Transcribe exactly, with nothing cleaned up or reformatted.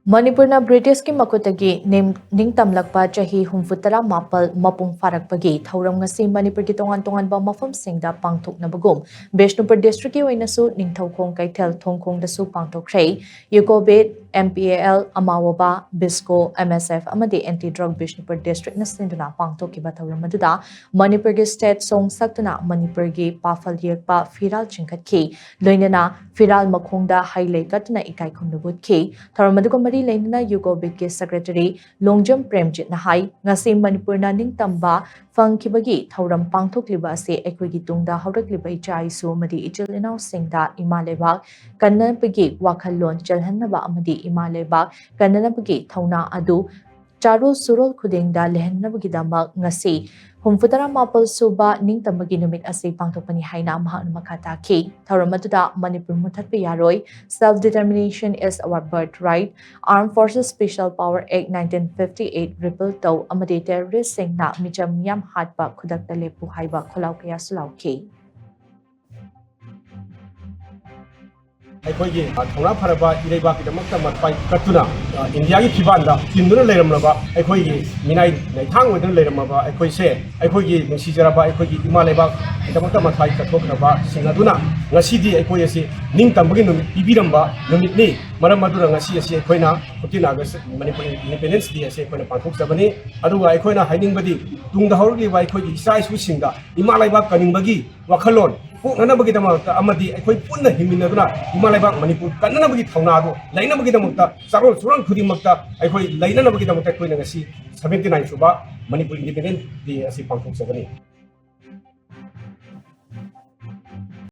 ꯃꯅꯤꯄꯨꯔꯅ ꯕ꯭ꯔꯤꯇꯤꯁꯀꯤ ꯃꯈꯨꯠꯇꯒꯤ ꯅꯤꯡ-, ꯅꯤꯡꯇꯝꯂꯛꯄ ꯆꯍꯤ ꯍꯨꯝꯐꯨ ꯇꯔꯥ ꯃꯥꯄꯜ ꯃꯄꯨꯡ ꯐꯥꯔꯛꯄꯒꯤ ꯊꯧꯔꯝ ꯉꯁꯤ ꯃꯅꯤꯄꯨꯔꯒꯤ ꯇꯣꯉꯥꯟ ꯇꯣꯉꯥꯟꯕ ꯃꯐꯝꯁꯤꯡꯗ ꯄꯥꯡꯊꯣꯛꯅꯕꯒꯨꯝ, ꯕꯤꯁꯅꯨꯄꯨꯔ ꯗꯤꯁꯇ꯭ꯔꯤꯛꯀꯤ ꯑꯣꯏꯅꯁꯨ ꯅꯤꯡꯊꯧꯈꯣꯡ ꯀꯩꯊꯦꯜ ꯊꯣꯡꯈꯣꯡꯗꯁꯨ ꯄꯥꯡꯊꯣꯛꯈ꯭ꯔꯦ꯫ ꯌꯨꯀꯣꯕꯤꯠ, M P A L, ꯑꯃꯥꯋꯣꯕꯥ, ꯕꯤꯁꯀꯣ, M S F ꯑꯃꯗꯤ ꯑꯦꯟꯇꯤ ꯗ꯭ꯔꯒ ꯕꯤꯁꯅꯨꯄꯨꯔ ꯗꯤꯁꯇ꯭ꯔꯤꯛꯅ ꯁꯤꯟꯗꯨꯅ ꯄꯥꯡꯊꯣꯛꯈꯤꯕ ꯊꯧꯔꯝ ꯑꯗꯨꯗ ꯃꯅꯤꯄꯨꯔꯒꯤ ꯁ꯭ꯇꯦꯠ ꯁꯣꯡ ꯁꯛꯇꯨꯅ ꯃꯅꯤꯄꯨꯔꯒꯤ ꯄꯥꯐꯜ ꯌꯦꯛꯄ ꯐꯤꯔꯥꯜ ꯆꯤꯡꯈꯠꯈꯤ꯫ ꯂꯣꯏꯅꯅ ꯐꯤꯔꯥꯜ ꯃꯈꯣꯡꯗ ꯍꯩ ꯂꯩ ꯀꯠꯇꯨꯅ ꯏꯀꯥꯏ ꯈꯨꯝꯅꯕ ꯎꯠꯈꯤ꯫ ꯊꯧꯔꯝ ꯑꯗꯨꯒ ꯃꯔꯤ ꯂꯩꯅꯅ ꯌꯨꯀꯣꯕꯤꯠꯀꯤ ꯁꯦꯀ꯭ꯔꯦꯇꯔꯤ ꯂꯣꯡꯖꯝ ꯄ꯭ꯔꯦꯝꯖꯤꯠꯅ ꯍꯥꯏ, ꯉꯁꯤ ꯃꯅꯤꯄꯨꯔꯅ ꯅꯤꯡꯇꯝꯕ ꯐꯪꯈꯤꯕꯒꯤ ꯊꯧꯔꯝ ꯄꯥꯡꯊꯣꯛꯂꯤꯕ ꯑꯁꯤ ꯑꯩꯈꯣꯏꯒꯤ ꯇꯨꯡꯗ ꯍꯧꯔꯛꯂꯤꯕ ꯏꯆꯥ ꯏꯁꯨ ꯑꯃꯗꯤ ꯏꯆꯤꯜ ꯏꯅꯥꯎꯁꯤꯡꯗ ꯏꯃꯥ ꯂꯩꯕꯥꯛ ꯀꯟꯅꯕꯒꯤ ꯋꯥꯈꯜꯂꯣꯟ ꯆꯦꯜꯍꯟꯅꯕ ꯑꯃꯗꯤ ꯏꯃꯥ ꯂꯩꯕꯥꯛ ꯀꯟꯅꯅꯕꯒꯤ ꯊꯧꯅꯥ ꯑꯗꯨ ꯆꯥꯔꯣꯜ ꯁꯨꯔꯣꯜ ꯈꯨꯗꯤꯡꯗ ꯂꯩꯍꯟꯅꯕꯒꯤꯗꯃꯛ ꯉꯁꯤ ꯍꯨꯝꯐꯨ ꯇꯔꯥ ꯃꯥꯄꯜ ꯁꯨꯕ ꯅꯤꯡꯇꯝꯕꯒꯤ ꯅꯨꯃꯤꯠ ꯑꯁꯤ ꯄꯥꯡꯊꯣꯛꯄꯅꯤ ꯍꯥꯏꯅ ꯃꯍꯥꯛꯅ ꯃꯈꯥ ꯇꯥꯈꯤ꯫ ꯊꯧꯔꯝ ꯑꯗꯨꯗ ꯃꯅꯤꯄꯨꯔ ꯃꯨꯊꯠꯄ ꯌꯥꯔꯣꯏ, Self Determination is our Birthright, Armed Forces Special Power Act nineteen fifty eight repeal ꯇꯧ ꯑꯃꯗꯤ ꯇꯦꯔꯣꯔꯤꯁꯁꯤꯡꯅ ꯃꯤꯆꯝ ꯃꯤꯌꯥꯝ ꯍꯥꯠꯄ ꯈꯨꯗꯛꯇ ꯂꯦꯞꯄꯨ ꯍꯥꯏꯕ ꯈꯣꯜꯂꯥꯎ ꯀꯌꯥꯁꯨ ꯂꯥꯎꯈꯤ꯫ ꯑꯩꯈꯣꯏꯒꯤ, ꯑ, ꯊꯧꯅꯥ ꯐꯔꯕ ꯏꯔꯩꯕꯥꯛꯀꯤꯗꯃꯛꯇ ꯃꯊ꯭ꯋꯥꯏ ꯀꯠꯇꯨꯅ, ꯑ, ꯏꯟꯗꯤꯌꯥꯒꯤ ꯐꯤꯕꯥꯟꯗ ꯇꯤꯟꯗꯨꯅ ꯂꯩꯔꯝꯂꯕ ꯑꯩꯈꯣꯏꯒꯤ ꯃꯤꯅꯥꯏ ꯂꯩꯊꯥꯡ ꯑꯣꯏꯗꯨꯅ ꯂꯩꯔꯝꯂꯕ ꯑꯩꯈꯣꯏꯁꯦ, ꯑꯩꯈꯣꯏꯒꯤ ꯅꯨꯡꯁꯤꯖꯔꯕ ꯑꯩꯈꯣꯏꯒꯤ ꯏꯃꯥ ꯂꯩꯕꯥꯛꯀꯤꯗꯃꯛꯇ ꯃꯊ꯭ꯋꯥꯏ ꯀꯠꯊꯣꯛꯈ꯭ꯔꯕꯁꯤꯡ ꯑꯗꯨꯅ ꯉꯁꯤꯗꯤ ꯑꯩꯈꯣꯏ ꯑꯁꯤ ꯅꯤꯡꯇꯝꯕꯒꯤ ꯅꯨꯃꯤꯠ ꯄꯤꯕꯤꯔꯝꯕ ꯅꯨꯃꯤꯠꯅꯤ꯫ ꯃꯔꯝ ꯑꯗꯨꯅ ꯉꯁꯤ ꯑꯁꯤ ꯑꯩꯈꯣꯏꯅ fourteen August, Manipur Independence Day ꯑꯁꯤ ꯑꯩꯈꯣꯏꯅ ꯄꯥꯡꯊꯣꯛꯆꯕꯅꯤ꯫ ꯑꯗꯨꯒ ꯑꯩꯈꯣꯏꯅ ꯍꯥꯏꯅꯤꯡꯕꯗꯤ, ꯇꯨꯡꯗ ꯍꯧꯔꯛꯂꯤꯕ ꯑꯩꯈꯣꯏꯒꯤ ꯏꯆꯥ ꯏꯁꯨꯁꯤꯡꯗ ꯏꯃꯥ ꯂꯩꯕꯥꯛ ꯀꯟꯅꯤꯡꯕꯒꯤ ꯋꯥꯈꯜꯂꯣꯟ ꯄꯣꯛꯅꯅꯕꯒꯤꯗꯃꯛꯇ ꯑꯃꯗꯤ ꯑꯩꯈꯣꯏ ꯄꯨꯟꯅ ꯍꯤꯡꯃꯤꯟꯅꯗꯨꯅ ꯏꯃꯥ ꯂꯩꯕꯥꯛ ꯃꯅꯤꯄꯨꯔ ꯀꯟꯅꯅꯕꯒꯤ ꯊꯧꯅꯥ ꯑꯗꯨ ꯂꯩꯅꯕꯒꯤꯗꯃꯛꯇ, ꯆꯥꯔꯣꯜ ꯁꯨꯔꯣꯜ ꯈꯨꯗꯤꯡꯃꯛꯇ ꯑꯩꯈꯣꯏ ꯂꯩꯅꯅꯕꯒꯤꯗꯃꯛꯇ ꯑꯩꯈꯣꯏꯅ ꯉꯁꯤ seventy nine ꯁꯨꯕ ꯃꯅꯤꯄꯨꯔ Independence Day ꯑꯁꯤ ꯄꯥꯡꯊꯣꯛꯆꯕꯅꯤ꯫